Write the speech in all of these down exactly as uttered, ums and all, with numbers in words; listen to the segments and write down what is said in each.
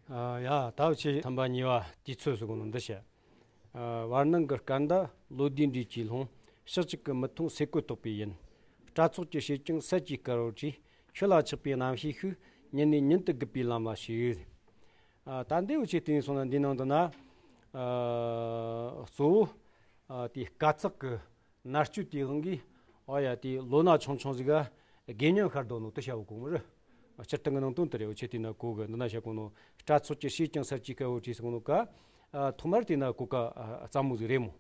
ཨ་ཡ། ད་འུ་ཆོས་ཐམ་པ་གཉིས་པ་དུས་ཚོད་ཟེར་གོ་ནོ་འདི་བཤད། ཨ། བར་སྣང་གི་སྐད་འདི། བློ་ལྡན་འབྲས་ཀྱིས་ལྷུང་། ཕྱོགས་གཅིག་གི་མི་མཐོང་སེ་གོལ་གཏོགས་པའི་ཡིན། སྐྲ་ཚོགས་ཀྱི་ཕྱེད་ཀྱང་སད་ཀྱིས་དཀར་བར་བྲིས། ཁྱོད་ལ་ཆགས་པའི་རྣམ་ཤེས་ཤིག། ཉིན་ནས་ཉིན་དུ་རྒུད་པའི་ལམ་ལ་ཞུགས། ཨ། ད་འདི་འུ་ཆོས་བལྟས་ནས་སོང་ན་འདིའི་ནང་དུ་ན། ཨ། གཙོ་བོ། ཨ། དེའི་སྐད་ཚགས་ཀྱི་མནར་གཅོད་དེའི་དབང་གིས། ཨ་ཡ། དེའི་ལོ་ན་ཆུང་ཆུང་ཟིག་ག་དགེ་བསྙེན་ཤར་འདོད་ནོ་དེ་བྱ་བ་གོ་མི་རེད། སྤྱིར་བཏང་གི་ནང་དོན་དེ་རེད། འུ་ཆོས་བལྟས་ན་གོ་གི། འདི་ན་བཤད་གོ་ནོ། སྐྲ་ཚོགས་ཀྱི་ཕྱེད་ཀྱང་སད་ཀྱིས་དཀར་བར་བྲིས་ཟེར་གོ་ནོ་ག་ཨ། ཐོག་མར་བལྟས་ན་གོ་སྐབས། ཨ། སླ་མོ་ཟིག་རེད་མོ།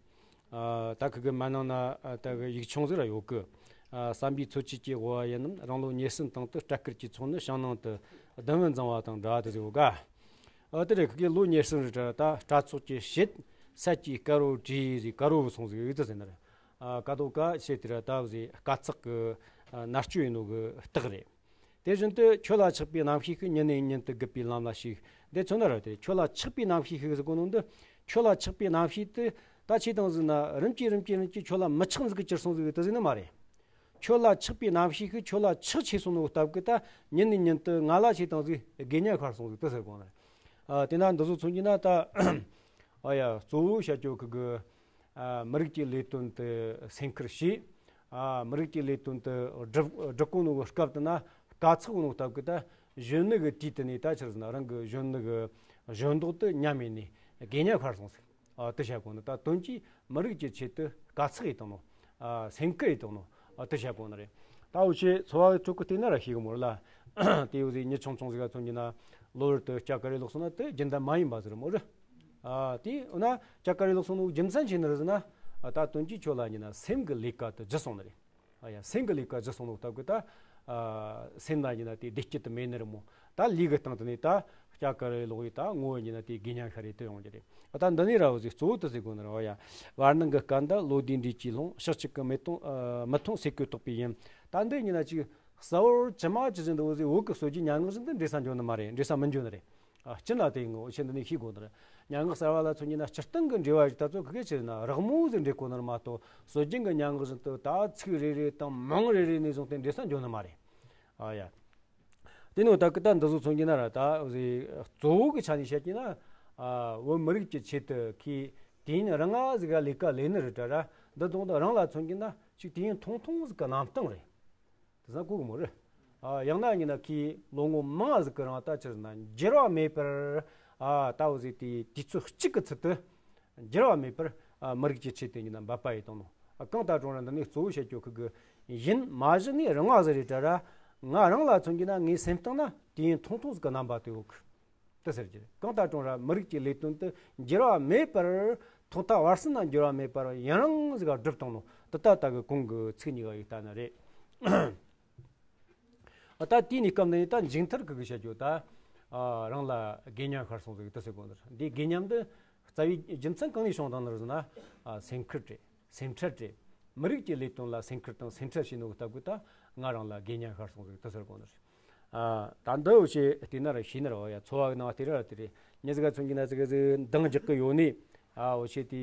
ཨ། ད་ཁི་གི་མ་ནང་ན། ཨ། ད་གི་ཡིག་ཆུང་ཟིག་ར་ཡོད་གི། ཨ། བསམ་པའི་འཚོ་བཅུད་ཀྱིས་དབུལ་བ་ཡིན་ནམ། རང་ལོ་ཉེར་གསུམ་སྟེང་དུ། སྐྲ་དཀར་གྱི་ཚོགས་ནི་བྱང་སྣང་དུ། གདུང་བས་འཛིང་བ་དང་འདྲ། དེ་ཟེར་གོ་ག་ཨ། དེ་རེད། ཁི་གི་ལོ་ཉེར་གསུམ་རེད་དྲ། ད་སྐྲ་ཚོགས་ཀྱི་ཕྱེད་སད་ཀྱིས་དཀར་བར་བྲིས་ཟིག། དཀར་བོ་སོང་ཟིག་ཡོད་དེ་ཟེར་ན་རེད། ཨ། ཀ་དོ་ཀ་བྱེད་དེ་ར། ད་བཟི་སྐད་ཚགས་ཀྱི་མནར་གཅོད་ཡིན་ནོ་གི་རྟགས་རེད། དེ་བཞིན་དུ་ཁྱོད་ལ་ཆགས་པའི་རྣམ་ཤེས་ཤིག། ཉིན་ནས་ཉིན་དུ་རྒུད་པའི་ལམ་ལ་ཞུགས། འདི་མཚོན་ན་ར། དེ་ཁྱོད་ལ་ཆགས་པའི་རྣམ་ཤེས་ཤིག་ཟེར་གོ་ནོ་འདི། ཁྱོད་ལ་ཆགས་པའི་རྣམ་ཤེས་དེ་ད་ཆེ་དང་ཟིག་ན་རིམ་གྱིས་རིམ་གྱིས་རིམ་གྱིས་ཁྱོད་ལ་མི་ཆགས་ཟིག་གི་གྱུར་སོང་ཟིག་དེ་ཟིག་ནི་མ་རེད། ཁྱོད་ལ་ཆགས་པའི་རྣམ་ཤེས་ཤིག། ཁྱོད་ལ་ཆགས་ཆེ་སོང་ནོ་སྟབས་ཀྱིས་ད་ཉིན་ནས་ཉིན་དུ་ང་ལ་ཆེ་དང་ཟིག་དགེ་བསྙེན་ཤར་སོང་ཟིག་དེ་ཟེར་གོ་ནི་རེད། ཨ། དེ་ན་འདི་ཚོ་མཚོན་གྱི་ན་ད། ཨ་ཡ། གཙོ་བོ་བཤད་རྒྱུ་ཁི་གི། ཨ། མི་རིགས་ཀྱི་ལས་དོན་དུ་སེམས་ཁུར་བྱས། ཨ། མི་རིགས་ཀྱི་ལས་དོན་དུ་སྒྲུབ་སྒྲུབ་གོ་ནོ་གི་སྐབས་དེ་ན་དཀའ་ཚེགས་ནོ་སྟབས་ཀྱིས་ད་གཞོན་ནུ་གི་དུས་དེ་ནས། ད་ཆི་རེད་ཟེར་ན་རང་གི་གཞོན་ནུ་གི་གཞོན་མདོག་དེ་ཉམས་ཡས་ནས་དགེ་བསྙེན་ཤར་སོང་ཟིག། ཨ། དེ་བྱ་གོ་ནི། ད་དོན་གྱིས་མི་རིགས་ཀྱི་ཆེད་དུ་དཀའ་ཚེགས་ཡས་བཏང་ནོ། ཨ། སེམས་ཁུར་ཡས་བཏང་ནོ། ཨ། དེ་བྱ་གོ་ནི་རེད། ད་འུ་ཆོས་འཚོ་བ་གི་ཁྲོད་ཀྱི་བལྟས་ན་ར་ཤེས་གི་མོ་ར་ལ། དེ་འུ་ཟིག་མྱི་ཆུང་ཆུང་ཟིག་ག་མཚོན་གྱི་ན་ལོ་རེ་དུ་སྐྱ་ཀ་རེ་ལོག་སོང་ན་དེ་རྒྱུན་ལྡན་མ་ཡིན་པ་ཟིག་རེད་མོ་ར། ཨ། དེ་འོ་ན་སྐྱ་ཀ་རེ་ལོག་སོང་ནོ་རྒྱུ་མཚན་ཆི་ནི་རེད་ཟེར་ན། ཨ། ད་དོན་གྱིས་ཁྱོད་ལ་ཡིན་ན་སེམས་ཀྱི་ལས་ཀ་དེ་བརྗེད་སོང་ནི་རེད། ཨ་ཡ། སེམས་ཀྱི་ལས་ཀ་བརྗེད་སོང་ནོ་སྟབས་ཀྱིས་ད། ཨ། སེམས་ན་ཡིན་ན་དེ་བདེ་སྐྱིད་དེ་མེད་ནི་རེད་མོ། ད་ལུས་ཀྱི་སྟེང་དུ་ནི་ད་སྐྱ་ཀ་རེ་ལོག་ཡས། ད་ངོ་བོ་ཡིན་ན་དེ་དགེ་བསྙེན་ཤར་ཡས་དེ་ཡོང་རྒྱུ་རེད། ཨ། ད་འདི་ནས་ར་འུ་ཟིག་གཙོ་བོ་དེ་ཟེར་གོ་ནི་ར། ཨ་ཡ། བར་སྣང་གི་སྐད་འདི། བློ་ལྡན་འབྲས་ཀྱིས་ལྷུང་། ཕྱོགས་གཅིག་གི་མི་མཐོང་། ཨ། མི་མཐོང་སེ་གོལ་གཏོགས་པའི་ཡིན། ད་འདི་ཡིན་ན་ཅིག་གསལ་བོར་ཇི་མ་ཇི་བཞིན་དུ་འུ་ཟིག་བོད་ཀྱི་སྲོལ་རྒྱུན་སྙན་ངག་བཞིན་དུ་འགྲེལ་ས་འཇོག་ནི་མ་རེད། འགྲེལ་ས་མི་འཇོག་ནི་རེད། ཨ། སྤྱིར་ན་དེ་ངོ་ཆེ་འདི་ནས་ཤེས་དགོས་ནི་རེད། སྙན་ངག་གསར་བ་ལ་མཚོན་གྱི་ན་སྤྱིར་བཏང་གི་འགྲེལ་བ་ཞིག་ད་ཚོ་ཁི་གེ་ཆི་ན་རགས་མོ་ཟིག་འགྲེལ་གོ་ནི་རེད་མ་གཏོགས། སྲོལ་རྒྱུན་གྱི་སྙན་ངག་བཞིན་དུ་ད་ཚིག་རེ་རེ་དང་མིང་རེ་རེ་ནས་བཟུང་སྟེ་འགྲེལ་ས་འཇོག་ནི་མ་རེད། ཨ་ཡ། དེ་ནོ་ད་གི་ད་འདི་ཚོ་མཚོན་གྱི་ན་ར། ད་གཙོ་བོ་གི་ཆ་ནས་བཤད་ཀྱི་ན། ཨ། བོད་མི་རིགས་ཀྱི་ཆེད་དུ་ཁོས་དུས་ཡུན་རིང་ང་ཟིག་ག་ལས་ཀ་ལས་ནི་རེད་དྲ་ར། འདི་དང་དུ་རང་ལ་མཚོན་གྱི་ན་ཅིག་དུས་ཡུན་ཐུང་ཐུང་ཟིག་གི་གནམ་སྟངས་རེད། དེ་ས་གོ་གི་མོ་རེད། ཨ། ཡང་ན་ཡིན་ན་ཁོས་ལོ་ངོ་མང་ཟིག་གི་རིང་ད་ཆི་ཟེར་ན་འགྱུར་བ་མེད་པར། ཨ། ད་འུ་ཟིག་དེ་དུས་ཚོད་གཅིག་གི་ཚུལ་དུ་འགྱུར་བ་མེད་པར། ཨ། མི་རིགས་ཀྱི་ཆེད་དུ་ཡིན་ན་འབད་པ་ཡས་བཏང་ནོ། ཨ། གང་ལྟར་ཀྲུང་ར་འདི་ནས་གཙོ་བོ་བཤད་རྒྱུ་ཁི་གི་ཡིན་མ་གཞི་ནས་རིང་བ་ཟིག་རེད་དྲ་ར། ང་རང་ལ་མཚོན་གྱི་ན་ངའི་སེམས་གཏིང་ན་དུས་ཡུན་ཐུང་ཐུང་ཟིག་གི་རྣམ་པ་དེ་ཡོད་གི། དེ་ཟེར་རྒྱུ་རེད། གང་ལྟར་ཀྲུང་ར་མི་རིགས་ཀྱི་ལས་དོན་དེ་འགྱུར་བ་མེད་པར། ཐོག་མཐའ་བར་གསུམ་ན་འགྱུར་བ་མེད་པར་ཡུན་རིང་ཟིག་ག་བསྒྲུབས་བཏང་ནོ། དེ་ད་ལྟ་གི་གོང་གི་ཚིག་གཉིས་ཀ་ཡིས་ལྟ་ན་རེད། ཨ། ད་དེའི་གནས་སྐབས་འདི་ནས་ད་མཇུག་མཐར་ཁི་གི་བཤད་རྒྱུ་ད། ཨ། རང་ལ་དགེ་བསྙེན་ཤར་སོང་ཟིག་དེ་ཟེར་གོ་ནི་རེད། འདིའི་དགེ་བསྙེན་འདི་རྩ་བའི་རྒྱུ་མཚན་གང་ནས་བྱུང་བཏང་ནི་རེད་ཟེར་ན། ཨ། སེམས་ཁུར་རེད། སེམས་ཁྲལ་རེད། མི་རིགས་ཀྱི་ལས་དོན་ལ་སེམས་ཁུར་དང་སེམས་ཁྲལ་བྱས་ནོ་གི་སྟབས་ཀྱིས་ད་ང་རང་ལ་དགེ་བསྙེན་ཤར་སོང་ཟིག་དེ་ཟེར་གོ་ནི་རེད། ཨ། ད་འདི་འུ་ཆོས་བལྟས་ན་ར་ཤེས་ནི་རེད། ཨོ་ཡ། འཚོ་བ་གི་ནང་བལྟས་ར་དེ་རེད། མྱི་ཟིག་ག་མཚོན་གྱི་ན་ཙི་གེ་ཟིག་འདང་རྒྱག་གི་ཡོད་ནི། ཨ། འུ་ཆོས་དེ་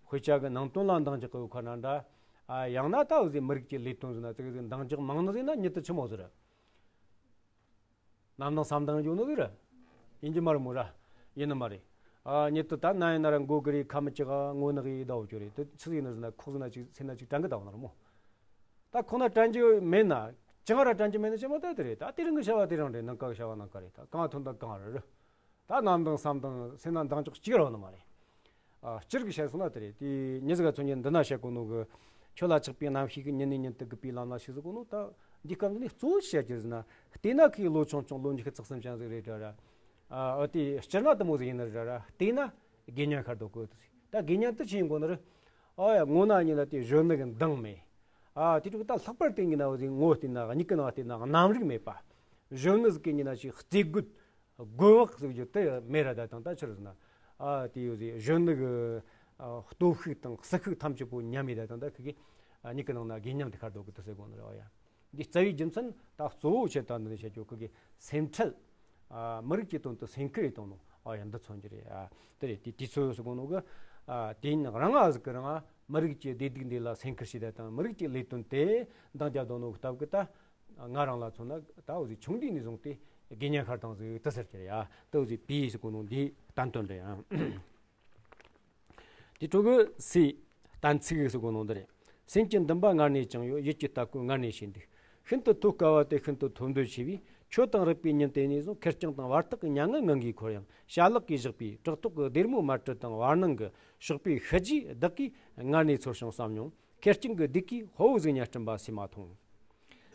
དཔེ་ཆ་གི་ནང་དོན་ལ་འདང་རྒྱག་གི་ཡོད་ཁ་ན་འདྲ། ཨ། ཡང་ན་ད་འུ་ཟིག་མི་རིགས་ཀྱི་ལས་དོན་ཟིག་ན་ཙི་གེ་ཟིག་འདང་རྒྱག་མང་ནི་ཟིག་ན་མྱི་དེ་ཆི་མོ་ཟིག་རེད། ནམ་དང་བསམ་དང་འཇོག་ནི་ཟིག་རེད། ཡིན་གྱི་མ་རེད་མོ་ར། ཡིན་ནི་མ་རེད། ཨ། མྱི་དེ་ད་ན་ཡིན་ན་ར་མགོ་གི་རེད། ཁ་མི་ལྕི་ག་ངོ་ནག་གི་ཡི་ཟླ་འོ་ཅོ་རེད། དེ་ཆི་ཟིག་ཡིན་ནི་ཟིག་ན་ཁོག་ཟིག་ན་ཅིག་སེམས་ན་ཅིག་དྲན་གི་ད་འོ་ན་ར་མོ། ད་ཁོ་ན་དྲན་རྒྱུ་མེད་ན། ཅང་ར་དྲན་རྒྱུ་མེད་ན་ཅི་མ་ད་དེ་རེད། ད་དེ་རིང་གི་བྱ་བ་དེ་རིང་རེད། ནངས་ཀ་གི་བྱ་བ་ནངས་ཀ་རེད། ད་གང་ཐོན་ད་གང་རེད་རེད། ད་ནམ་དང་བསམ་དང་སེམས་ན་འདང་ཅོག་གཅིག་ར་ཡོད་ནི་མ་རེད། ཨ། སྤྱིར་གི་བཤད་སོང་ན་དེ་རེད། དེ་མྱི་ཟིག་ག་མཚོན་གྱི་འདི་ན་བཤད་གོ་ནོ་གི། ཁྱོད་ལ་ཆགས་པའི་རྣམ་ཤེས་ཀྱིས། ཉིན་ནས་ཉིན་དུ་རྒུད་པའི་ལམ་ལ་ཞུགས་ཟེར་གོ་ནོ། ད་འདི་སྐབས་འདི་ནས་གཙོ་བོ་བཤད་རྒྱུ་ཟེར་ན། བལྟས་ན་ཁོས་ལོ་ཆུང་ཆུང་ལོ་ཉི་ཤུ་རྩ་གསུམ་ཅན་ཟིག་རེད་དྲ་ར། ཨ། འོ་དེ་སྤྱིར་ན་དེ་མོ་ཟིག་ཡིན་ནི་རེད་དྲ་ར། བལྟས་ན་དགེ་བསྙེན་ཤར་འདུག་གི་དེ་ཟིག། ད་དགེ་བསྙེན་དེ་ཆི་ཡིན་གོ་ནི་རེད། ཨ་ཡ། ངོ་ན་ཉིན་ན་དེ་གཞོན་ནུ་གི་མདངས་མེད། ཨ། དེ་ཕྲུ་གུ་ད་ལྷག་པར་དེ་ཡིན་ན་འོ་ཟིག་ངོ་བལྟས་ན། མྱིག་གི་ནང་བལྟས་ན་རྣམ་རིག་མེད་པ། གཞོན་ནུ་ཟིག་གི་ཡིན་ན་ཅིག་རྩེ་རྒོད། དགོད་བག་ཟེར་རྒྱུ་དེ་མེད་ར། ད་དང་ད་ཆི་རེད་ཟེར་ན། ཨ། དེ་ཡོད་ཟེར། གཞོན་ནུ་གི། ཨ། སྟོབས་ཤུགས་དང་ཟིལ་ཤུགས་ཐམས་ཅད་པོ་ཉམས་ཡས། ད་དང་ད་ཁི་གི། ཨ། མྱིག་གི་ནང་ན་དགེ་བསྙེན་དེ་ཤར་འདུག་གི་དེ་ཟེར་གོ་ནི་རེད། ཨོ་ཡ། འདི་རྩ་བའི་རྒྱུ་མཚན་ད་གཙོ་བོ་ཆེ་ད་འདི་ནས་བཤད་རྒྱུ་ཁི་གི་སེམས་ཁྲལ། ཨ། མི་རིགས་ཀྱི་དོན་དུ་སེམས་ཁུར་ཡས་བཏང་ནོ། ཨོ་ཡ། འདི་མཚོན་རྒྱུ་རེད། ཨ། དེ་རེད། དེ་དུས་ཚོད་ཟེར་གོ་ནོ་གི། ཨ། དུས་ཡུན་རིང་ང་ཟིག་གི་རིང་ང་མི་རིགས་ཀྱི་བདེ་སྡུག་འདི་ལ་སེམས་ཁུར་བྱས་ད་དང་། མི་རིགས་ཀྱི་ལས་དོན་དེ་འདང་རྒྱག་འདོད་ནོ་གི་སྟབས་ཀྱིས་ད། ང་རང་ལ་མཚོན་ན་ད་འོ་ཟིག་ཆུང་དུས་ནས་བཟུང་སྟེ་ དགེ་བསྙེན་ཤར་དང་ཟིག་དེ་ཟེར་གྱི་རེད་ཡ། དེ་ཟིག་པི་ཟེར་གོ་ནོ་འདི་བསྟན་དོན་རེད་ཡ། དེ་ཕྲུ་གུ་སི་གཏན་ཚིགས་ཟེར་གོ་ནོ་འདི་རེད། སེམས་ཀྱི་འདུན་པ་སྔར་ནས་བཅངས་ཡོད། ཡིད་ཀྱི་སྟ་གོན་སྔར་ནས་བྱས་འདུག་ཤིན་ཏུ་མཐོ་དཀའ་བ་སྟེ་ཤིན་ཏུ་ཐོབ་འདོད་ཆེ་བས། ཆོས་དང་རིག་པའི་ཉིན་དེ་ནས་བཟུང་ཁེར་རྐྱང་དང་བར་ཐག་གི་མྱ་ངན་ངང་གིས་འཁོར་ཡང་། བྱ་ལག་གིས་བཞག་པའི་བྲག་ཐོག་གི་སྡེར་མོ་དམར་དྲི་དང་བར་སྣང་གི་ཞོགས་པའི་ཤི་རྗེས་བདག་གིས་སྔར་ནས་ཚོར་ཞིང་བསམ་མྱོང་། ཁེར་རྐྱང་གི་བདེ་སྐྱིད་དཔའ་བོ་ཟིག་ཉར་སྐྲུན་པ་སུས་མ་མཐོང་།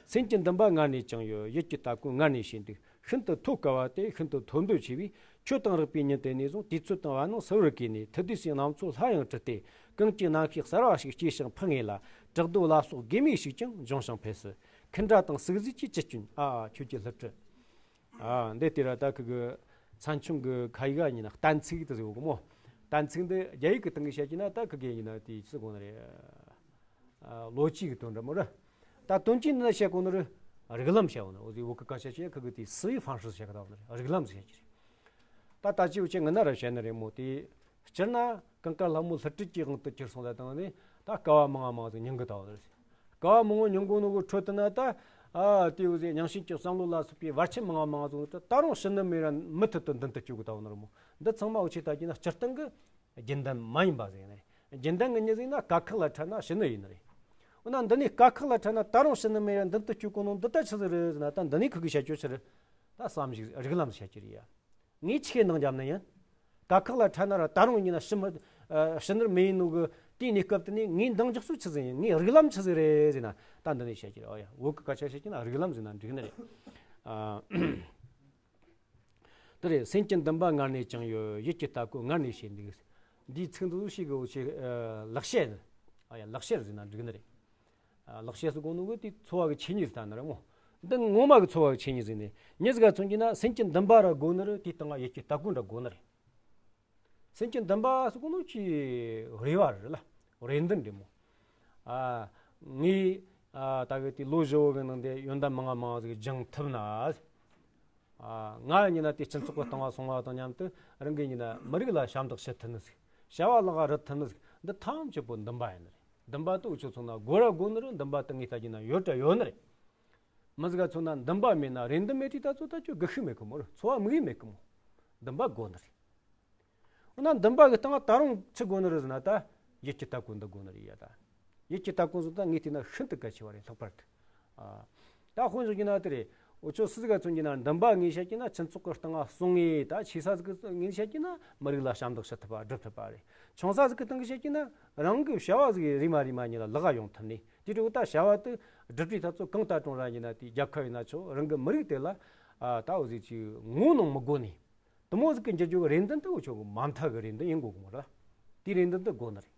སེམས་ཀྱི་འདུན་པ་སྔར་ནས་བཅངས་ཡོད། ཡིད་ཀྱི་སྟ་གོན་སྔར་ནས་བྱས་འདུག་ཤིན་ཏུ་མཐོ་དཀའ་བ་སྟེ་ཤིན་ཏུ་ཐོབ་འདོད་ཆེ་བས། ཆོས་དང་རིག་པའི་ཉིན་དེ་ནས་བཟུང་དུས་ཚོད་དང་བར་སྣང་གསལ་བོར་གོས་ནས། ཐུབ་བསྟན་སའི་གནམ་མཚོ་སླར་ཡང་བྲུས་ཏེ། གངས་ཀྱི་རྣམ་ཤེས་གསར་བ་ཞིག་སྐྱེས་ཤིང་འཕེལ་ངེས་ལ། བྲག་རྡོ་ལ་སོགས་དགེ་མོ་ཞིག་ཀྱང་འབྱུང་ཞིང་འཕེལ་སྲིད། ཁུ་འདྲ་དང་སུག་བཟོས་ཀྱི་ཅི་སྐྱོན། ཨ་ཨ་ཁྱོད་ཀྱི་སླུ་བྲིད། ཨ་འདི་དེ་ར་ད་ཁུ་གི་ཚན་ཆུང་གི་ཁ་ཡིག་ཡིན་ན་གཏན་ཚིགས་དེ་ཟེར་གོ་གི་མོ། གཏན་ཚིགས་འདི་རྒྱ་ཡིག་གི་སྟེང་གི་བཤད་ཀྱི་ན་ད་ཁུ་གི་ཡིན་ན་དེ་ཅི་གོ་ནི་རེད། ཨ་ལོ་ཅིག་གི་དོན་འདྲ་མོ་རེད། ད་དོན་གྱིས་འདི་ན་བཤད་གོ་ནི་རེད། རིགས་ལམ་བཤད་གོ་ནི་འོ་དེ་བོད་གི་སྐད་ཆ་བཤད་ཁུ་གི་དེ་思维方式བཤད་གི་ད་བོ་ནི་རེད། རིགས་ལམ་ཟེར་བཤད་ཀྱི་རེད། ད་ད་ཅི་འུ་ཆེ་ངི་ན་ར་བཤད་ནི་རེད་མོ། དེ་སྤྱིར་ན་གངས་དཀར་ལྷ་མོ་སླུ་བྲིད་ཀྱི་དབང་དུ་གྱུར་སོང་ད་དང་ནི་ད་དཀའ་བ་མང་ང་མང་ང་ཟིག་མྱོང་གི་ད་བོ་ནི་རེད། དཀའ་བ་མང་བོ་མྱོང་གོ་ནོ་གི་ཁྲོད་དུ་ན་ད། ཨ་དེ་བོ་ཟེ་རྙིང་ཞེན་གྱི་བསམ་བློ་ལ་སོགས་པའི་བར་ཆད་མང་ང་མང་ང་ཟིག་ད་རུང་ཕྱི་ནུ་མེད་ར་མུ་མཐུད་དུ་མདུན་དུ་སྐྱོད་གི་ད་བོ་ནི་རེད་མོ། འདི་ཚང་མ་འུ་ཆེ་ད་ཀྱི་ན་སྤྱིར་བཏང་གི་རྒྱུན་ལྡན་མ་ཡིན་པ་ཟིག་ཡིན་ནི་རེད། རྒྱུན་ལྡན་གི་མྱི་ཟིག་ན་དཀའ་ཁག་ལ་འཕྲད་ན་ཕྱི་ནུ་ཡིན་ནི་རེད། འོ་ན་འདི་ནས་དཀའ་ཁག་ལ་འཕྲད་ན་ད་རུང་ཕྱི་ནུ་མེད་ར་མདུན་དུ་སྐྱོད་གོ་ནོ་འདི་ད་ཆི་ཟིག་རེད་ཟེར་ན། ད་འདི་ནས་ཁུ་གི་བཤད་རྒྱུ་ཆི་རེད། ད་བསམ་གཞིག་རིགས་ལམ་བཤད་རྒྱུ་རེད་ཡ། ངས་ཆི་གི་འདང་བརྒྱབ་ནི་ཡིན། དཀའ་ཁག་ལ་འཕྲད་ན་ར་ད་རུང་ཡིན་ན་ཕྱི་མི་ཕྱི་ནུ་མི་ཡིན་ནོ་གི་དེའི་གནས་སྐབས་དེ་ནས་ངས་འདང་རྒྱག་ས་ཆི་ཟིག་ཡིན། ངའི་རིགས་ལམ་ཆི་ཟིག་རེད་ཟེར་ན། ད་འདི་ནས་བཤད་རྒྱུ་རེད། ཨོ་ཡ་བོད་གི་སྐད་ཆ་བཤད་རྒྱུ་ན་རིགས་ལམ་ཟེར་ན་འགྲིག་ནི་རེད། ཨ་དེ་རེད། སེམས་ཀྱི་འདུན་པ་སྔར་ནས་བཅངས་ཡོད། ཡིད་ཀྱི་སྟ་གོན་སྔར་ནས་བྱས་འདུག་འདིའི་ཚིག་འདི་ཚོ་ཞིག་གི་འུ་ཆེ་ལེགས་བཤད། ཨ་ཡ་ལེགས་བཤད་ཟེར་ན་འགྲིག་ནི་རེད། ལེགས་བཤད་ཟེར་གོ་ནོ་གི་དེ་འཚོ་བ་གི་ཆོས་ཉིད་ཟེར་ད་ནི་རེད་མོ། འདི་ངོ་མ་གི་འཚོ་བ་གི་ཆོས་ཉིད་ཟེར་ནས་མྱི་ཟིག་ག་མཚོན་གྱི་ན་སེམས་ཀྱི་འདུན་པ་ར་དགོ་ནི་རེད། དེའི་སྟེང་ང་ཡིད་ཀྱི་སྟ་གོན་ར་དགོ་ནི་རེད། སེམས་ཀྱི་འདུན་པ་ཟེར་གོ་ནོ་ཅི་རེ་བ་རེད་ལ། རེ་འདུན་རེད་མོ། ཨ་ངས་ཨ་ད་གི་དེ་ལོ་བཞི་བོ་གི་ནང་དེ་ཡོན་ཏན་མང་ང་མང་ང་ཟིག་སྦྱང་ཐུབ་ན། ཨ་ང་ཡིན་ན་དེ་སྤྱི་ཚོགས་གི་སྟེང་ང་སོང་བ་དང་མཉམ་དུ་རང་གི་ཡིན་ན་མི་རིགས་ལ་ཞབས་འདེགས་ཞུ་ཐུབ་ནི་ཟིག་བྱ་བ་ལག་ག་རུ་ཐུབ་ནི་ཟིག་འདི་ཐམས་ཅད་པོ་འདུན་པ་ཡིན་ནི་རེད། འདུན་པ་དེ་འུ་ཆོ་ཚོ་ན་དགོས་ར་དགོས་ནི་རེད། འདུན་པ་དེ་ངས་ལྟ་རྒྱུ་ན་ཡོད་ར་ཡོད་ནི་རེད། མི་ཟིག་ག་མཚོན་ན་འདུན་པ་མེད་ན་རེ་འདུན་མེད་དུས་ད་ཚོ་ད་ཁྱོད་སྒུལ་ཤུགས་མེད་གི་མོ་རེད། འཚོ་བ་དམིགས་ཡུལ་མེད་གི་མོ། འདུན་པ་དགོས་ནི་རེད། འོ་ན་འདུན་པ་གི་སྟེང་ད་རུང་ཆི་དགོས་ནི་རེད་ཟེར་ན། ད་ཡིད་ཀྱི་སྟ་གོན་འདི་དགོས་ནི་རེད་ཡ། ད་ཡིད་ཀྱི་སྟ་གོན་ཟེར་ད་ངས་བལྟས་ན་ཤིན་ཏུ་གལ་ཆེ་བ་རེད། ལྷག་པར་དུ་ཨ་ད་དཔེ་བཞག་རྒྱུ་ན་དེ་རེད། འུ་ཆོ་སུ་ཟིག་ག་མཚོན་རྒྱུ་ན་འདུན་པ་ངས་བཤད་རྒྱུ་ན་སྤྱི་ཚོགས་གི་སྟེང་ང་སོང་ངེ་ད་ཆེ་ས་ཟིག་གི་ངས་བཤད་རྒྱུ་ན་མི་རིགས་ལ་ཞབས་འདེགས་ཞུ་ཐུབ་པ་སྒྲུབ་ཐུབ་པ་རེད། ཆུང་ས་ཟིག་གི་སྟེང་གི་བཤད་རྒྱུ་ན་རང་གི་བྱ་བ་ཟིག་རེ་མ་རེ་མ་ཉིད་ལ་ལག་ག་ཡོང་ཐུབ་ནི། དེ་འདྲ་བོ་ད་བྱ་བ་དེ་སྒྲུབ་དུས་ད་ཚོ་གང་ལྟར་གྲོང་ར་ཡིན་ན་དེ་རྒྱལ་ཁབ་ཡིན་ན་ཆོག་རང་གི་མི་རིགས་དེ་ལ་ཨ་ད་འོ་ཟིག་ཅིག་ངོ་གནོང་མི་དགོས་ནི། དེ་མོ་ཟིག་གི་འགྱུར་རྒྱུ་གི་རེ་འདུན་དེ་འུ་ཆོ་གི་མ་མཐའ་གི་རེ་འདུན་ཡིན་དགོས་གི་མོ་ར། དེའི་རེ་འདུན་དེ་དགོས་ནི་རེད།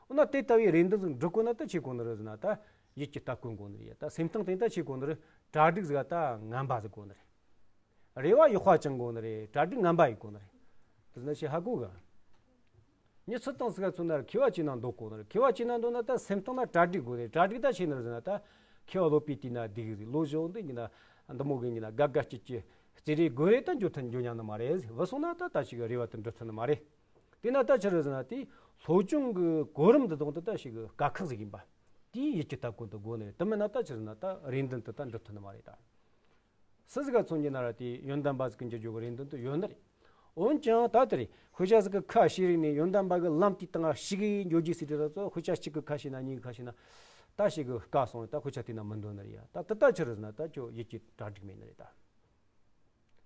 འོ་ན་དེ་ལྟ་བུའི་རེ་འདུན་ཟིག་འགྲུབ་དགོས་ན་ད་ཆི་དགོས་ནི་རེད་ཟེར་ན། ད་ཡིད་ཀྱི་སྟ་གོན་དགོས་ནི་རེད་ཡ། ད་སེམས་གཏིང་དེ་ད་ཆི་དགོས་ནི་རེད། གྲ་སྒྲིག་ཟིག་ད་ངན་པ་ཟིག་དགོས་ནི་རེད། རེ་བ་ཡག་པ་བཅང་དགོས་ནི་རེད། གྲ་སྒྲིག་ངན་པ་ཡེད་དགོས་ནི་རེད། དེ་ན་ཆི་ཧ་གོ་གི། མྱི་སུ་དང་སུ་ག་མཚོན་ན་མཁས་པ་བྱས་ན་འདོད་དགོས་ནི་རེད། མཁས་པ་བྱས་ན་འདོད་ན་ད་སེམས་གཏིང་ན་གྲ་སྒྲིག་དགོས་རེད། གྲ་སྒྲིག་ད་ཆི་ནི་རེད་ཟེར་ན། ད་མཁས་པ་སློབ་པའི་དུས་ན་སྡིག་ཟིག་ལོ་བཞི་བོ་འདི་ཡིན་ན་འདི་མོ་གི་ཡིན་ན་དགའ་དགའ་སྐྱིད་སྐྱིད་རྩེ་རེ་དགོས་རེ་ད་འགྱོ་ཐུབ་འགྱོ་ཉན་ནི་མ་རེད། བུད་སོང་ན་ད་ད་ཞིག་གི་རེ་བ་དེ་འགྲུབ་ཐུབ་ནི་མ་རེད། དེ་ན་ད་ཆི་རེད་ཟེར་ན། དེ་སློབ་སྦྱོང་གི་གོ་རིམ་འདི་དང་དེ་ད་ཞིག་གི་དཀའ་ཁག་ཟིག་ཡིན་པ། དེའི་ཡིད་ཀྱི་སྟ་གོན་དེ་དགོས་ནི་རེད། དེ་མིན་ན་ད་ཆི་ཟེར་ན་ད་རེ་འདུན་དེ་ད་འགྲུབ་ཐུབ་ནི་མ་རེད་ད། སུ་ཟིག་ག་མཚོན་རྒྱུ་ན་ར་དེ་ཡོན་ཏན་པ་ཟིག་གི་འགྱུར་རྒྱུ་གི་རེ་འདུན་དེ་ཡོད་ནི་རེད། འོན་ཀྱང་ད་དེ་རེད། དཔེ་ཆ་ཟིག་གི་ཁ་ཕྱེ་རིག་ནས་ཡོན་ཏན་པ་གི་ལམ་དེའི་སྟེང་ང་ཞུགས་གི་འགྱོ་རྒྱུ་ཟེར་དུས་ད་ཚོ་དཔེ་ཆ་གཅིག་གི་ཁ་ཕྱེ་ན་གཉིས་གི་ཁ་ཕྱེ་ན་ད་ཞིག་གི་དཀའ་སོང་རེད། ད་དཔེ་ཆ་དེ་ན་མི་འདོན་ནི་རེད་ཡ། ད་དེ་ད་ཆི་རེད་ཟེར་ན་ད་ཁྱོད་ཡིད་ཀྱི་གྲ་སྒྲིག་མེད་ནི་རེད་ད།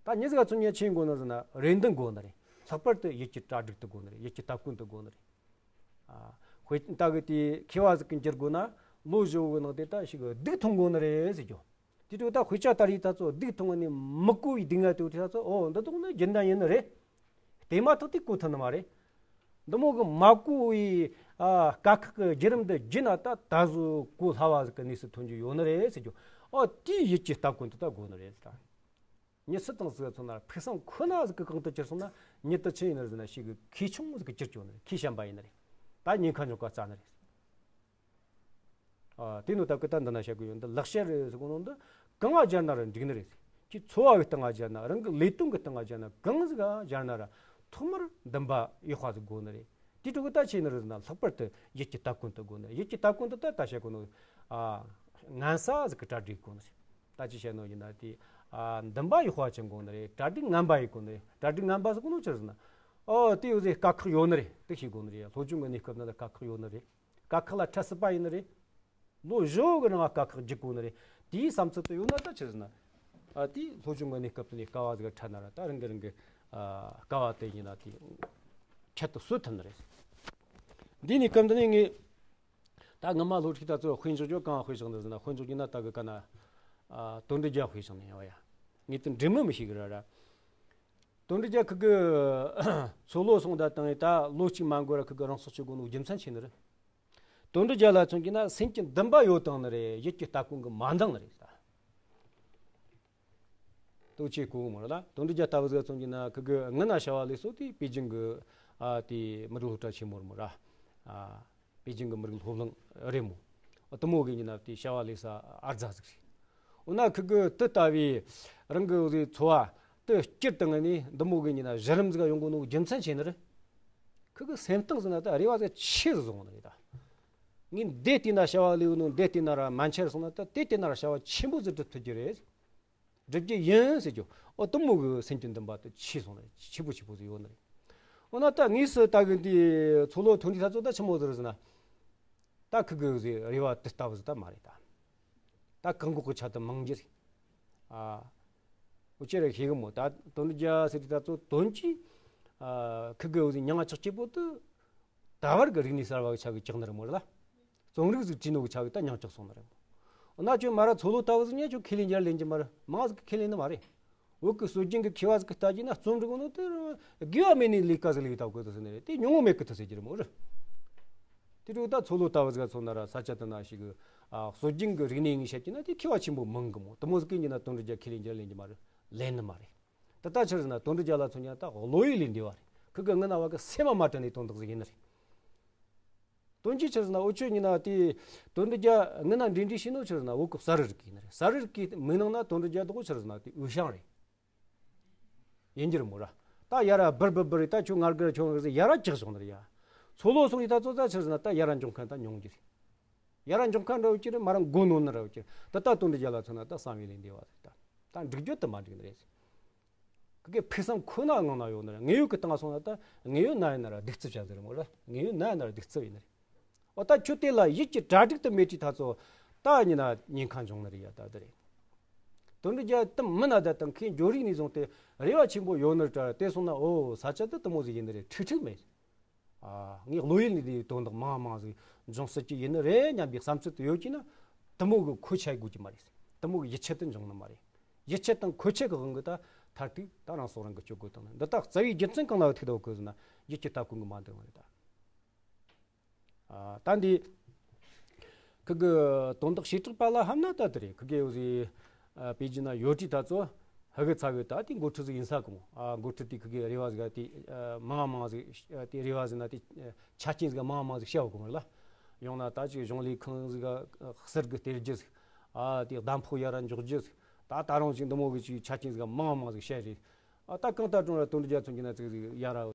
ད་མྱི་ཟིག་ག་མཚོན་ན་ཆི་དགོས་ནི་ཟེར་ན་རེ་འདུན་དགོས་ནི་རེད། ལྷག་པར་དུ་ཡིད་ཀྱི་གྲ་སྒྲིག་དེ་དགོས་ནི་རེད། ཡིད་ཀྱི་སྟ་གོན་དེ་དགོས་ནི་རེད། ཨ་དཔེ་ད་གི་དེ་མཁས་པ་ཟིག་གི་འགྱུར་དགོས་ན་ལོ་བཞི་བོ་གི་ནང་དེ་ད་ཞིག་གི་སྡུག་མཐོང་དགོས་ནི་རེད་ཟེར་རྒྱུ། དེ་དུས་ད་དཔེ་ཆ་ལྟ་རིས་ད་ཚོ་སྡུག་མཐོང་ནི་མི་གོ་བའི་སྡུག་བསྔལ་དེ་དུས་ད་ཚོ་ཨོ་འདི་དག་ནི་རྒྱུན་ལྡན་ཡིན་ནི་རེད། དེ་མ་ཐག་དེ་གོ་ཐུབ་ནི་མ་རེད། འདི་མོ་གི་མ་གོ་བའི་ཨ་དཀའ་ཁག་གི་བརྒྱུད་རིམ་འདི་བརྒྱུད་ན་ད་ད་གཟོད་གོ་སླ་བ་ཟིག་གི་གནས་སུ་ཐོན་རྒྱུ་ཡོད་ནི་རེད་ཟེར་རྒྱུ། ཨོ་དེའི་ཡིད་ཀྱི་སྟ་གོན་དེ་ད་དགོས་ནི་རེད་ཟེར་ད། མྱི་སུ་དང་སུ་ག་མཚོན་ན་ཕུགས་བསམ་ཁོ་ན་ཟིག་གི་གང་དུ་གྱུར་སོང་ན་མྱི་དེ་ཆི་ཡིན་ནི་རེད་ཟེར་ན་ཞིག་གི་ཁེ་ཆུང་ཟིག་གི་གྱུར་ཆོག་ནི་རེད། ཁེ་ཞན་པ་ཡིན་ནི་རེད། ད་ཉེན་ཁ་འཇོག་ག་རྩ་ནི་རེད། ཨ་དེ་ནོ་ད་གི་ད་འདི་ན་བཤད་གི་ཡོད། འདི་ལེགས་བཤད་རེད་ཟེར་གོ་ནོ་འདི་གང་ང་སྦྱར་ན་ར་འགྲིག་ནི་རེད། ཁྱོད་འཚོ་བ་གི་སྟེང་ང་སྦྱར་ན་རང་གི་ལས་དོན་གི་སྟེང་ང་སྦྱར་ན་གང་ཟིག་ག་སྦྱར་ན་ར་ཐོག་མར་འདུན་པ་ཡག་པ་ཟིག་དགོས་ནི་རེད། དེ་འཕྲོ་གི་ད་ཆི་ནི་རེད་ཟེར་ན་ལྷག་པར་དུ་ཡིད་ཀྱི་སྟ་གོན་དེ་དགོས་ནི་རེད། ཡིད་ཀྱི་སྟ་གོན་དེ་ད་ད་བཤད་གོ་ནོ་ཨ་ངན་ས་ཟིག་གི་གྲ་སྒྲིག་དགོས་ནི་རེད། ད་ཅི་བཤད་ནོ་ཡིན་ན་དེ་ ཨ་འདུན་པ་ཡག་པ་ཅན་དགོས་ནི་རེད། གྲ་སྒྲིག་ངན་པ་ཡེད་དགོས་ནི་རེད། གྲ་སྒྲིག་ངན་པ་ཟེར་གོ་ནོ་ཆི་རེད་ཟེར་ན། ཨོ་དེ་ཡོད་ཟེར། དཀའ་ཁག་ཡོད་ནི་རེད། དེ་ཤེས་དགོས་ནི་རེད། སློབ་སྦྱོང་གི་གནས་སྐབས་ནང་ལ་དཀའ་ཁག་ཡོད་ནི་རེད། དཀའ་ཁག་ལ་འཕྲད་སྲིད་པ་ཡིན་ནི་རེད། ལོ་བཞི་བོ་གི་ནང་ལ་དཀའ་ཁག་འཇིགས་དགོས་ནི་རེད། དེའི་བསམ་ཚུལ་དེ་ཡོད་ན་ད་ཆི་རེད་ཟེར་ན། ཨ་དེ་སློབ་སྦྱོང་གི་གནས་སྐབས་དེ་ནས་དཀའ་བ་ཟིག་འཕྲད་ན་ར། ད་རང་གི་རང་གི་ཨ་དཀའ་བ་དེ་ཡིན་ན་དེ་ཁྱད་དུ་གསོད་ཐུབ་ནི་རེད། འདི་ནས་སྐབས་འདི་ནས་ངས་ད་ངོ་མ་སློབ་ཕྲུག་ད་ཚོ་དཔེ་འཇོག་རྒྱུ་གང་དཔེ་བཞག་འདུག་ཟེར་ན། དཔེ་འཇོག་རྒྱུ་ན་ད་གི་ག་ན་ཨ་དོན་འགྲུབ་རྒྱལ་དཔེ་བཞག་ནས་ཡོང་བ་ཡ། ངས་དེ་འགྲིག་མིན་མི་ཤེས་གི་ར་ར། དོན་འགྲུབ་རྒྱལ་ཁི་གི་མཚོ་ལྷོ་སོང་ད་བཏང་ཡི་ད་ལོ་གཅིག་མ་འགོར་ར་ཁི་གི་རང་སྲོག་གཅོད་དགོས་ནོ་རྒྱུ་མཚན་ཆི་ནི་རེད། དོན་འགྲུབ་རྒྱལ་ལ་མཚོན་གྱི་ན་སེམས་ཀྱི་འདུན་པ་ཡོད་དང་ནི་རེད། ཡིད་ཀྱི་སྟ་གོན་གི་མ་འདང་ནི་རེད་ད། ལྟོས་ཆེ་གོ་མོ་ལ་དོན་འགྲུབ་རྒྱལ་ལྟ་བུ་ཟིག་མཚོན་གྱི་ན་ཁི་གི་སྔ་ན་བྱ་བ་ལས་སོ་དེ་པེ་ཅིང་གི་ཨ་དེ་མི་རིགས་སློབ་གྲྭ་ཆེན་མོ་རེད་མོ་ར། ཨ་པེ་ཅིང་གི་མི་རིགས་སློབ་གླིང་རེད་མོ། ཨ་དེ་མོ་གི་ཡིན་ན་དེ་བྱ་བ་ལས་ས་ཨར་ཛ་ཟིག་རེད། འོ་ན་ཁི་གི་དེ་ལྟ་བུའི་རང་གི་འཚོ་བ་དེ་སྤྱིར་བཏང་ནས་འདི་མོ་གི་ཡིན་ན་གཞི་རིམ་ཟིག་ཡོང་དགོས་ནོ་རྒྱུ་མཚན་ཆི་ནི་རེད། ཁི་གི་སེམས་གཏིང་ཟིག་ན་ད་རེ་བ་ཟིག་ཆེ་ཟིག་བཟུང་ནི་རེད་ད། ངས་འདི་བལྟས་ན་བྱ་བ་ལས་ནོ་འདི་བལྟས་ན་ར་མ་འཆར་སོང་ན་ད་དེ་བལྟས་ན་ར་བྱ་བ་ཆེན་པོ་ཟིག་སྒྲུབ་ཐུབ་རྒྱུ་རེད། སྒྲུབ་རྒྱུ་ཡིན་ཟེར་རྒྱུ། ཨོ་དེ་མོ་གི་སེམས་ཀྱི་འདུན་པ་དེ་ཆེ་སོང་ནས་ཆེ་པོ་ཆེ་པོ་ཟིག་ཡོད་ནི་རེད། འོ་ན་ད་དངོས་སུ་ད་གི་འདི་མཚོ་ལྷོ་མཐོ་འབྲིང་ལྷ་ཚོ་ད་ཆི་མོ་ཟིག་རེད་ཟེར་ན། ད་ཁི་གི་ཟིག་རེ་བ་དེ་ལྟ་བུ་ཟིག་ད་མ་རེད་ད། ད་བཀག་འགོག་གི་ཆ་དེ་མང་རྒྱུ་རེད། ཨ་འུ་ཅེ་ར་ཤེས་གི་མོ། ད་དོན་རྒྱ་ཟེར་དེ་ད་ཚོ་དོན་གྱིས་ཨ་ཁི་གི་འུ་ཟིག་མྱང་ང་ཆགས་སྐྱེ་པོ་དེ། ད་བར་གི་རིག་གནས་གསར་བ་གི་ཆ་གི་ལྕགས་ནར་མོ་རེད་ལ། རྩོམ་རིག་ཟིག་བྲིས་ནོ་གི་ཆ་གི་ད་མྱང་ཆགས་སོང་ནི་རེད་མོ། འོ་ན་ཁྱོད་མ་ར་མཚོ་ལྷོ་ལྟ་བུ་ཟིག་ཉན་ཁྱོད་ཁས་ལེན་རྒྱུ་ར་ལེན་རྒྱུ་མ་རེད། མང་ཟིག་གི་ཁས་ལེན་ནི་མ་རེད། བོད་གི་སྲོལ་རྒྱུན་གི་མཁས་པ་ཟིག་གི་ལྟ་རྒྱུ་ན་རྩོམ་རིག་ནོ་དེ་དགེ་བ་མེད་ནི་ལས་ཀ་ཟིག་ལས་ད་གོ་དོ་ཟེར་ནི་རེད། དེ་ཉུང་ངུ་མེད་གི་ཐུ་ཟེར་རྒྱུ་རེད་མོ་རེད། དེ་འཕྲོ་ད་མཚོ་ལྷོ་ལྟ་བུ་ཟིག་ག་མཚོན་ན་ར་ས་ཆ་དེ་ན་ཞིག་གི་ཨ་སྲོལ་རྒྱུན་གི་རིག་གནས་ངས་བཤད་ཀྱི་ན་དེ་མཁས་པ་ཆེན་པོ་མང་གི་མོ། དེ་མོ་ཟིག་གི་ཉིན་ན་དོན་རྒྱ་ཁས་ལེན་རྒྱུ་ར་ལེན་རྒྱུ་མ་རེད། ལེན་ནི་མ་རེད། ད་ལྟ་ཆི་རེད་ཟེར་ན་དོན་འགྲུབ་རྒྱལ་ལ་མཚོན་ཀྱང་ད་བློ་ཡུལ་ལས་འདས་པ་རེད། ཁི་གི་སྔ་ན་བ་གི་སེམས་མ་མ་དྲན་ནས་དོན་དག་ཟིག་ཡིན་ནི་རེད། དོན་གྱིས་ཆི་རེད་ཟེར་ན་འུ་ཆོ་ཡིན་ན་དེ་དོན་འགྲུབ་རྒྱལ་སྔ་ན་འབྲེལ་འདྲིས་བྱས་ནོ་ཆི་རེད་ཟེར་ན་བོད་གི་གསར་རུ་རིག་གི་ཡིན་ནི་རེད། གསར་རུ་རིག་གི་མིང་ནང་ན་དོན་འགྲུབ་རྒྱལ་དག་ཆི་རེད་ཟེར་ན་དེ་འུ་ཤང་རེད། ཡིན་རྒྱུ་རེད་མོ་ར། ད་ཡ་ར་སྦིར་སྦིར་སྦིར་རེད། ད་ཁྱོད་ངར་གི་ར་ཁྱོད་ངར་གི་ཟེར་ཡ་ར་ཀྱག་སོང་ནི་རེད་ཡ། མཚོ་ལྷོ་སོང་ཡི་ད་ཚོ་ད་ཆི་རེད་ཟེར་ན་ད་ཡ་ར་འཇོག་མཁན་ད་ཉུང་རྒྱུ་རེད། ཡ་ར་འཇོག་མཁན་འདྲ་བོ་ཅིག་རེད། མ་ར་མགོ་ནོར་ནི་འདྲ་བོ་ཅིག་རེད། ད་ལྟ་དོན་འགྲུབ་རྒྱལ་ལ་མཚོན་ན་ད་བསམ་ཡས་ལས་འདས་པ་རེད་ད། ད་འགྲིག་རྒྱུ་དེ་མ་འགྲིག་ནི་རེད། ཁི་གེ་ཕུགས་བསམ་ཁོ་ན་ངང་ན་ཡོད་ནི་རེད། དངོས་ཡོད་ཀྱི་སྟེང་སོང་ན་ད་དངོས་ཡོད་ན་ཡིན་ན་ར་གདུག་རྩུབ་བྱ་ཟེར་མོ་ར། དངོས་ཡོད་ན་ཡིན་ན་ར་གདུག་རྩུབ་ཡིན་ནི་རེད། འོ་ད་ཁྱོད་དེ་ལ་ཡིད་ཀྱི་གྲ་སྒྲིག་དུ་མེད་དུས་ད་ཚོ་ད་ཉིན་ན་ཉེན་ཁ་འབྱུང་ནི་རེད་ཡ། ད་དེ་རེད། དོན་འགྲུབ་རྒྱལ་དུ་མི་ན་ད་དང་ཁོས་འགྱོ་རིགས་ནས་བཟུང་སྟེ་རེ་བ་ཆེན་པོ་ཡོད་ནི་རེད་དྲ། དེ་སོང་ན་ཨོ་ས་ཆ་དུ་དུ་མོ་ཟིག་ཡིན་ནི་རེད། ཁྲིག་ཁྲིག་མེད། ཨ་ངས་བློ་ཡུལ་ནས་དེ་དོན་དག་མང་མང་ཟིག་འབྱུང་སྲིད་ཀྱི་ཡིན་ནི་རེད་སྙམ་པའི་བསམ་ཚུལ་དུ་ཡོད་ཀྱི་ན། དུ་མོ་གི་ཁོ་ཆ་དགོས་ཀྱི་མ་རེད། དུ་མོ་གི་ཡིད་ཆད་དུ་འབྱུང་ནི་མ་རེད། ཡིད་ཆད་དང་ཁོ་ཆད་གི་དབང་གིས་ད་མཐར་ཐུག་ད་རང་སྲོག་རང་གིས་གཅོད་དགོས་དང་ནི། འདི་དག་རྩ་བའི་རྒྱུ་མཚན་གང་ལ་ཐུག་ད་གོ་ཟེར་ན་ཡིད་ཀྱི་སྟ་གོན་གི་མ་འདུག་བ་རེད་ད། ཨ་ད་འདི་ཁི་གི་དོན་དག་བྱེ་བྲག་པ་ལ་ཧམ་ན་ད་དེ་རེད། ཁི་གེ་འོ་ཟི་ཨ་པེ་ཅིན་ན་ཡོད་དུས་ད་ཚོ་ཧ་གི་ཚ་གི་ད་དེ་འགོ་ཁྲིད་ཟིག་ཡིན་ས་གི་མོ། ཨ་འགོ་ཁྲིད་དེ་ཁི་གེ་རེ་བ་ཟིག་དེ་ཨ་མང་མང་ཟིག་དེ་རེ་བ་ཟིག་ན་དེ་ཆ་རྐྱེན་ཟིག་མང་མང་ཟིག་བྱ་བ་གི་མོ་ལ། ཡང་ན་ད་ཅིག་གཞུང་ལས་ཁང་ཟིག་གསར་གི་སྟེར་རྒྱུ་ཟིག་ཨ་དེ་གདམ་ཕོག་ཡ་ར་འཇོག་རྒྱུ་ཟིག་ད་ད་རུང་ཅིག་འདི་མོ་གི་ཅིག་ཆ་རྐྱེན་ཟིག་མང་མང་ཟིག་བྱ་རེད། ཨ་ད་གང་ལྟར་ཀྲུང་ར་དོན་འགྲུབ་རྒྱལ་མཚོན་གྱི་ན་ཅིག་ཟིག་ཡ་ར་